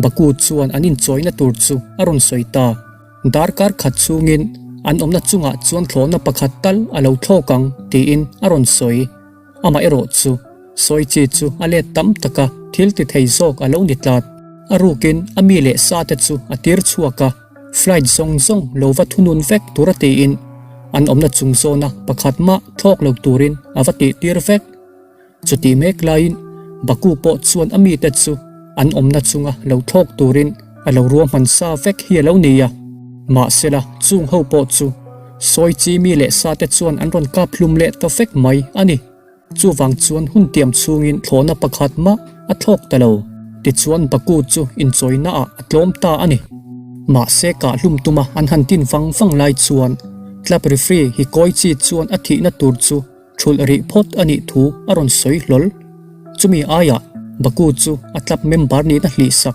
Baku chuan an inchawina tur chu a rawn sawi ta. Darkar khat chhungin an awmna chungah chuan thlawhna pakhat tal a lo thlawk ang tiin a rawn sawi. Amaherawh chu sawi chi chu a let tam taka thil ti thei zawk a lo ni tlat. A rukin a mi leh sa te chu a tir chhuak a, flight zawng zawng lo va thunun vek tur a tiin an awmna chung zawna pakhat mah thlawk lo turin a va tih tir vek. Chutih mek laiin Baku pawh chuan a mite chu an awmna chunga lo thlawk turin a lo ruahman sa vek hi a lo ni a. Mahsela chung ho pawh chu sawi chi mi leh sate chuan an rawn kap hlum leh ta vek mai a ni. Chuvang chuan hun tiam chhungin thlawhna pakhat mah a thlawk ta lo. Tichuan Baku chu inchawinaah a tlawm ta a ni. Mahse kah hlum tuma an han tin vang vang lai chuan club referee Hikoichi chuan a thihna tur chu Thulh rih phawt a nih thu a rawn sawi hlawl. Chumi aiah Baku chu a club member nihna hlih sak.